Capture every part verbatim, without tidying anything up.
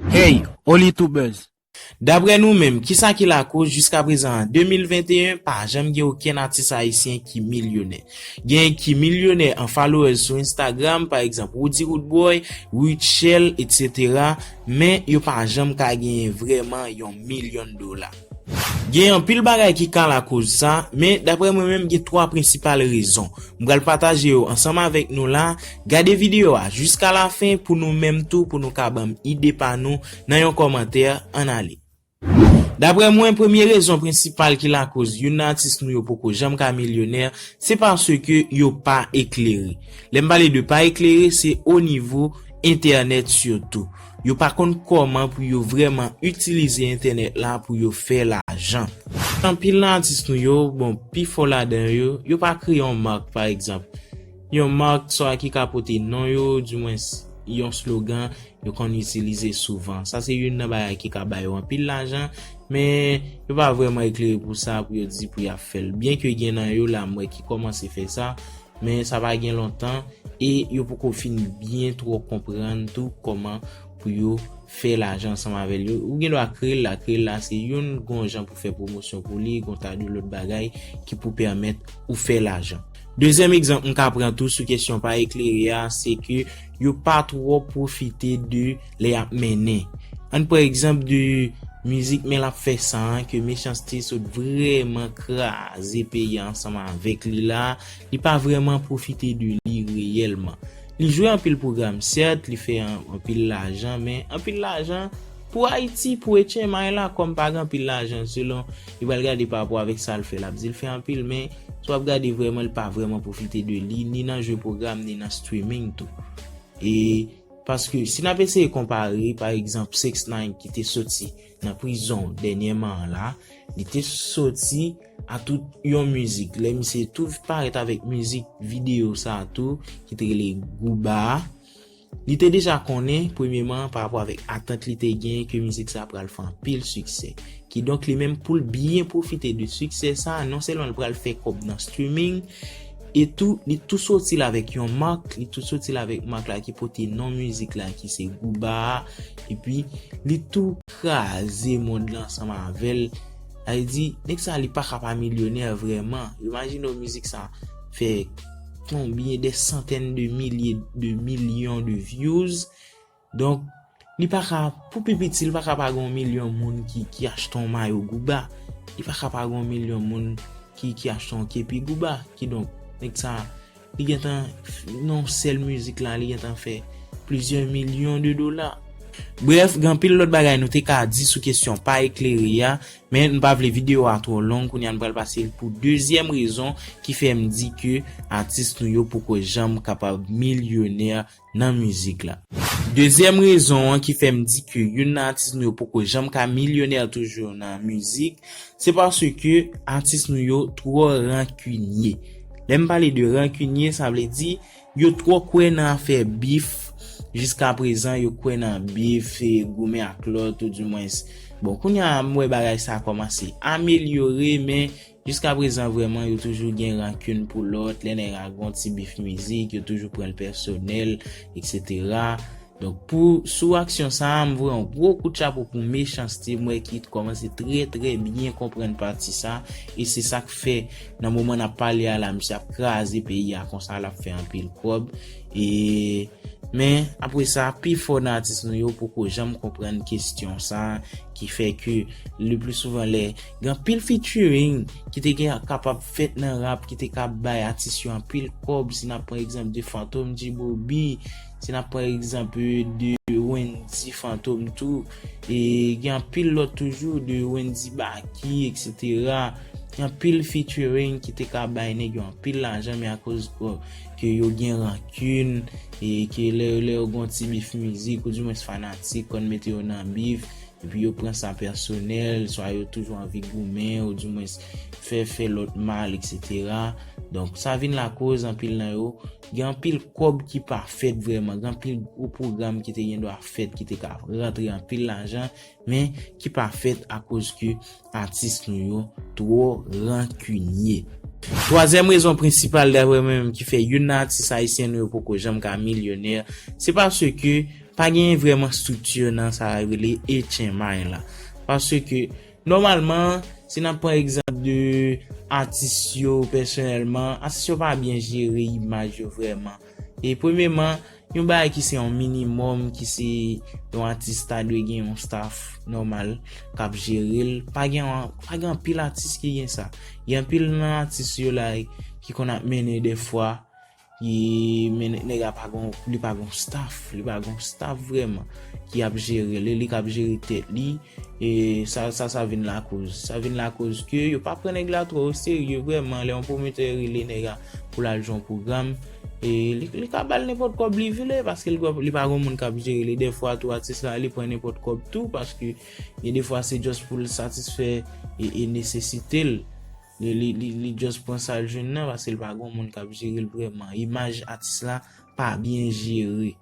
Hey, Oli Tubers! Daprè nou menm, kisa ki lakoz jiska prezan an de mil venteyen pa janm gen okenn atis ayisyen ki milyonè? Gen ki milyonè an followers sou Instagram, pa egzanp Roody Roodboy, Rutshelle, etsetera, men yo pa janm ka genyen vrèman yon milyon dola. Gen anpil bagay ki ka lakoz sa, men daprè mwen menm gen twa prensipal rezon. M pral pataje yo ansanm avèk nou la. Gade videyo a jiska lafen pou nou menm tou, pou nou ka ban m ide pa nou nan yon kòmantè. Ann ale. Daprè mwen, premye rezon prensipal ki lakoz youn nan atis nou yo poko janm ka milyonè, se paske yo pa eklere. Lè m pale de pa eklere, se o nivo entènèt sitou. Yo pa konn kòman pou yo vrèman itilize entènèt la pou yo fè lajan. Anpil nan atis nou yo, bon, pifò ladan yo, yo pa kreye yon mak, pa egzanp. Yon mak swa ki ka pote non yo, dimwens yon slogan, yo konn itilize souvan. Sa se youn nan bagay ki ka ba yo anpil lajan, men yo pa vrèman eklere pou sa, pou yo di pou y ap fè l. Byenke gen nan yo la, m wè ki kòmanse fè sa, men sa pa gen lontan, e yo poko fin byen twò konprann tou kòman pou yo fè lajan ansanm avè l. Yo, ou gen dwa kreye l la, kreye l la, se youn, gon jan pou fè pwomosyon pou li, gon ta de lòt bagay ki pou pèmèt ou fè lajan. Dezyèm egzanp m ka pran tou sou kesyon pa eklere a, se ke yo pa twò pwofite de lè y ap mennen. Ann pran egzanp de mizik Men l ap fè sa an, ke Mechans-T sot vrèman kraze peyi a ansanm avèk li la, li pa vrèman pwofite de li reyèlman. Li jwe anpil pwogram, sèt, li fè an-, anpil lajan, men anpil lajan pou Ayiti, pou H M I la, kòm pa gen anpil lajan, selon li pral gade pa rapò avèk sa l fè, l ap di l fè anpil, men si w ap gade vrèman, li pa vrèman pwofite de li, ni nan jwe pwogram, ni nan streaming tou. E paske si n ap eseye konpare, pa egzanp, six nine ki te soti nan prizon dènyèman an la, li te soti a tout yon mizik. Lè misye tou parèt avèk mizik videyo sa a tou, ki te rele Gouba a, li te deja konnen, premyeman, pa rapò avèk atant li te gen, ke mizik sa a pral fè anpil siksè. Kidonk, li menm, pou l byen pwofite de siksè sa a, non sèlman l pral fè kòb nan streaming, e tou, li tou soti l avèk yon mak, li tou soti l avèk mak la ki pote non mizik la, ki se Gouba a, epi li tou kraze mond lan ansanm avè l. Sa vle di, nèg sa, li pa ka pa milyonè vrèman. Imajine w, mizik sa fè konbyen de santèn de milye de milyon de views. Donk, li pa ka, pou pi piti, li pa ka pa gen yon milyon moun ki, ki achte yon mayo Gouba. Li pa ka pa gen yon milyon moun ki, ki achte yon kepi Gouba. Kidonk, nèg sa, li gentan, nan yon sèl mizik la, li gentan fè plizyè milyon de dola. Brèf, gen anpil lòt bagay nou te ka di sou kesyon pa eklere a, men n pa vle videyo a twò long, kounye a n pral pase pou dezyèm rezon ki fè m di ke atis nou yo poko janm kapab milyonè nan mizik la. Dezyèm rezon an ki fè m di ke youn nan atis nou yo poko janm ka milyonè toujou nan mizik, se paske atis nou yo twò rankinye. Lè m pale de rankinye, sa vle di yo twò kwè nan afè bif. Jiska prezan, yo kwè nan bif, e, goumen ak lòt, oudimwens. Bon, kounye a, m wè bagay sa a kòmanse amelyore, men jiska prezan, vrèman, yo toujou gen rankin pou lòt. Lè nèg la gen yon ti bif mizik, yo toujou pran l pèsonèl, etsetera. Donk, pou, sou aksyon sa a, m voye yon gwo kout chapo pou Mechans-T, m wè ki kòmanse trè, trè byen konprann pati sa, e se sa k fè, nan moman n ap pale a la, misye ap kraze peyi a konsa, l ap fè anpil kòb, e, men, apre sa, pifò nan atis nou yo poko janm konprann kesyon sa, ki fè ke, le pli souvan, lè gen anpil featuring ki te gen kapab fèt nan rap, ki te ka bay atis yo anpil kòb, si n ap pran egzanp de Fantom G-Bobby, si n ap pran egzanp de Wendy Fantom tou, e gen anpil lòt toujou, de Wendy Baky, etsetera. Gen anpil featuring ki te ka bay nèg yo anpil lajan, men akoz, bon, ke yo gen rankin, e ke lè, lè yo gen yon ti bif mizik, oudimwens fanatik konn mete yo nan bif, epi yo pran sa pèsonèl, swa yo toujou anvi goumen, oudimwens fè, fè lòt mal, etsetera. Donk, sa vin lakoz anpil nan yo gen anpil kòb ki pa fèt vrèman, gen anpil gwo pwogram ki te gen dwa fèt, ki te ka rantre anpil lajan, men ki pa fèt akoz ke atis nou yo twò rankinye. Twazyèm rezon prensipal, daprè mwen menm, ki fè youn nan atis ayisyen nou yo poko janm ka milyonè, se paske pa gen vrèman estrikti nan sa yo rele H M I la. Paske, nòmalman, si n ap pran egzanp de atis yo pèsonèlman, atis yo pa byen jere imaj yo vrèman. E premyeman, yon bagay ki se yon minimòm, ki se yon atis ta dwe gen yon staff nòmal k ap jere l. Pa gen, pa gen anpil atis ki gen sa. Gen anpil nan atis yo la ki konn ap mennen dèfwa, e, men nèg la pa gon, li pa gon staff, li pa gon staff vrèman ki ap jere l, e li k ap jere tèt li. E sa, sa, sa vin lakoz. Sa vin lakoz ke yo pa pran nèg la twò oserye vrèman. Lè yon pwometè rele nèg la pou l al jwe yon pwogram, e li, li ka ba l nenpòt kòb li vle, paske li, li pa gon moun k ap jere li. Dèfwa tou, atis la, li pran nenpòt kòb tou, paske gen defwa se just pou l satisfè e, e nesesite l. Li, li, li, li just pran sa l jwenn nan, paske li pa gon moun k ap jere l vrèman. Imaj atis la pa byen jere.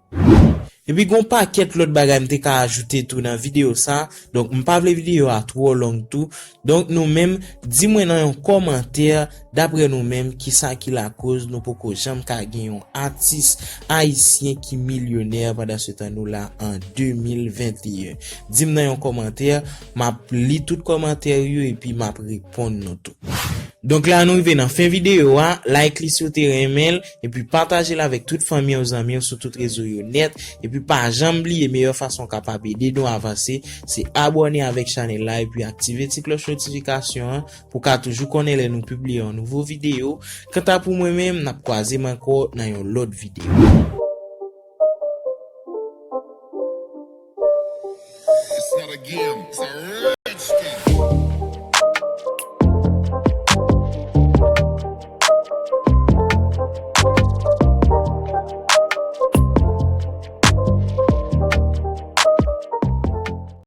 Epi gon pakèt lòt bagay m te ka ajoute tou nan videyo sa. Donk, m pa vle videyo a twò long tou. Donk, nou menm, di mwen nan yon kòmantè, daprè nou menm, kisa ki lakoz nou poko janm ka gen yon atis ayisyen ki milyonè pandan se tan nou la an de mil venteyen. Di m nan yon kòmantè, m ap li tout kòmantè yo epi m ap reponn nou tou. Donk la nou rive nan fen videyo a, like li si w te renmen l, epi pataje l avèk tout fanmi w, zanmi w sou tout rezo yo nèt, epi pa janm bliye meyè fason w kapab ede nou avanse, se abòne avèk chanèl la epi aktive ti klòch notifikasyon an pou w ka toujou konnen lè nou pibliye yon nouvo videyo. Kanta pou mwen menm, n ap kwaze m ankò nan yon lòt videyo. It's not a game, it's a